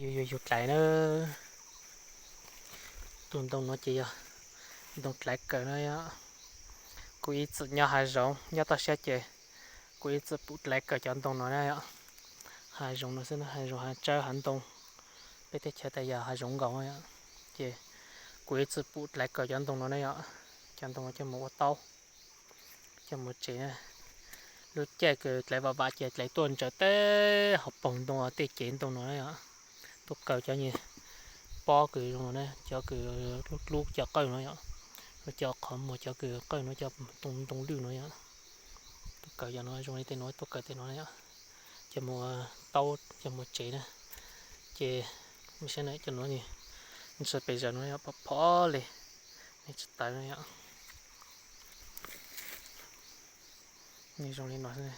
Yus yug dlaiv na, tus ntoo no ces yog ntoo dlaiv kaws no yom. Kuv ib txwm nyob hav zoov nyob toj siab ces kuv ib txwm pum dlaiv kaws cov ntoo no na yom. Hav zoov no xwb, hav zoov hav tsawb hav ntoo, peb teb chaws tas yog hav zoov nkaus yom. Ces kuv ib txwm pum dlaiv kaws cov ntoo no na yom. Cov ntoo no coj mus ua taub, coj mus tsev na. Lub caij kws dlaiv vam vam ces dlaiv tuaj ntsaws teb hauv paus ntoo tej cev ntoo no na yom. Tuaj kaws cov nyuag pob kws zoo no na, cov kws lub lub cov qawj no yom. Cov qhov muag cov kws qawj no, cov ntoo lwj no yom. Tuaj kaws cov no zoo li tej no, tuaj kaws tej no yom. Coj mus taub coj mus tsev na. Ces saib na, cov no ntshe pes zaws no yom, phom phom li, nej tsis tawv no yom. Nws zoo li no xwb.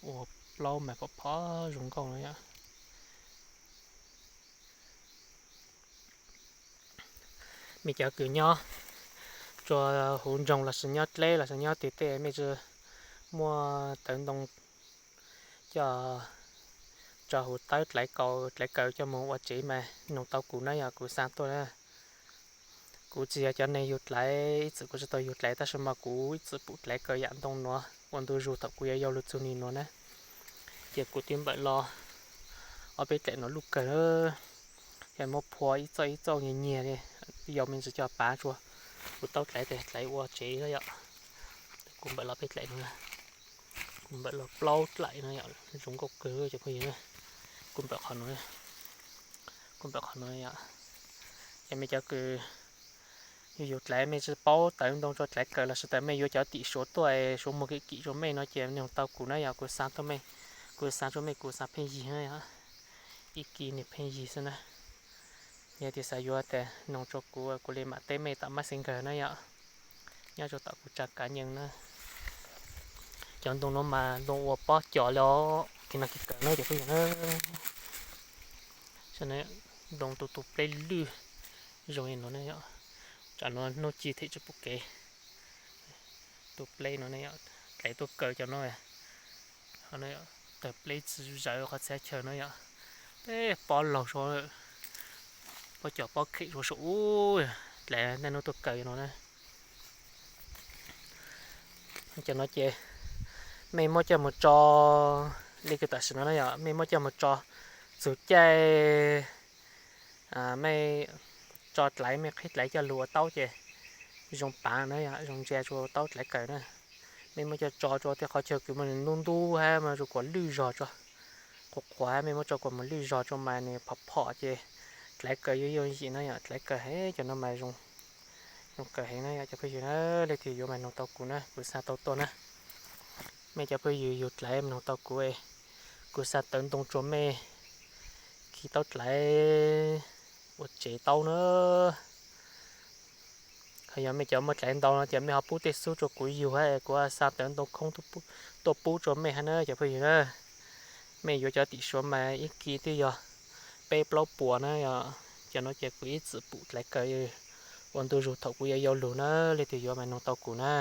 Ua plaub mas phom phom zoo nkauj no yom. Mej cov kws nyob rua huv nroog lossis nyob dleb lossis nyob twg tej mej tsi muaj tawv ntoo coj tso huv tawb dlaiv kaws, dlaiv kaws coj moog ua tsev mas noog tau kuv na yom, kuv xa tuaj na. Kuv tsis yog cov neeg yug dlaiv, ib txwm kuv tsis tau yug dlaiv tab sis mas kuv ib txwm pum dlaiv kaws yam ntoo nuav ua ntu zug thaum kuv yuav yau lug txug nwg nuav na. Ces kuv twb npawm los ob peb dlaim nuav luj kawg, ces muab phua ib txoj ib txoj nyias nyias li, yau me ntsis coj pav tsua kuv taub dlaiv tes dlaiv ua tsev na yom. Kuv npawm los peb dlaim nuav, kuv npawm los plaub dlaim no yom, zoo nkauj kawg cov phooj ywg na. Kuv npawm qhov nuav, kuv npawm qhov nuav yom. Ces mej cov kws yug yug dlaiv mej tsis paub tawv ntoo rua dlaiv kaws lossis tas mej yuav cov tim suav tuaj, suav muag kim kim rua mej no ces noog tau kuv na yom, kuv xa tuaj mej, kuv xa rua mej, kuv xa pheej yig na yom. Ib kis nwg pheej yig xwb na. Yog tias xav yuav tes noog rua kuv, kuv li mam teb mej tom Messenger na yom. Nyob rua tom kuv tsav kav nyees na. Cov ntoo nuav mas ntoo ua pob cos li os, kis no kis kaws na cov phooj ywg na. Saib na, ntoo tu tu pleb lwj zoo li no na yom. Tsam nuav hnub ci them tsis pum kev. Tu pleb no na yom, dlaiv tuaj kaws cov no, tawg pleb txwv zawv qhov txhia chaw no yom. Peb pob laug, pob cos pob khem rua saum ub, dlaiv nej hnub tuaj kaws no na. Cov no ces mej muab coj mus tso, li kws tam sim no na yom, mej muab coj mus tso txug caij mej tso dlaiv, mej qhib dlaiv coj lug ua taub ces zoo pav na yom, zoo ntsia rua taub dlaiv kaws na. Mej muab coj tso rua tej qhov chaw kws muaj ntub ntub hab muaj rua kuam lwj zog rua, qhuav qhuav hab mej muab tso kuam mus lwj zog rua mas nws phom phom ces dlaiv kaws yuav yooj yim na yom, dlaiv kaws heev, cov no mas zoo kaws heev na yom cov phooj ywg na. Leej twg yuav mas noog tau kuv na, kuv xa tau tuaj na. Mej cov phooj ywg yug dlaiv mas noog tau kuv, kuv xa tawv ntoo rua mej khi taub dlaiv ua tsev taub na. Ho yog mej cov muaj dlaiv ntau no ces mej ho pub tej xub rua kuv yug hab kuv xa tawv ntoo khoob tuaj pub rua mej hab na cov phooj ywg na. Mej yuav cov tim suav mas ib kis twb yog peb plaub puas na yom. Cov no ces kuv ib txwm pum dlaiv kaws ua ntu zug thaum kuv yuav yau lug na, leej twg yuav mas noog tau kuv na.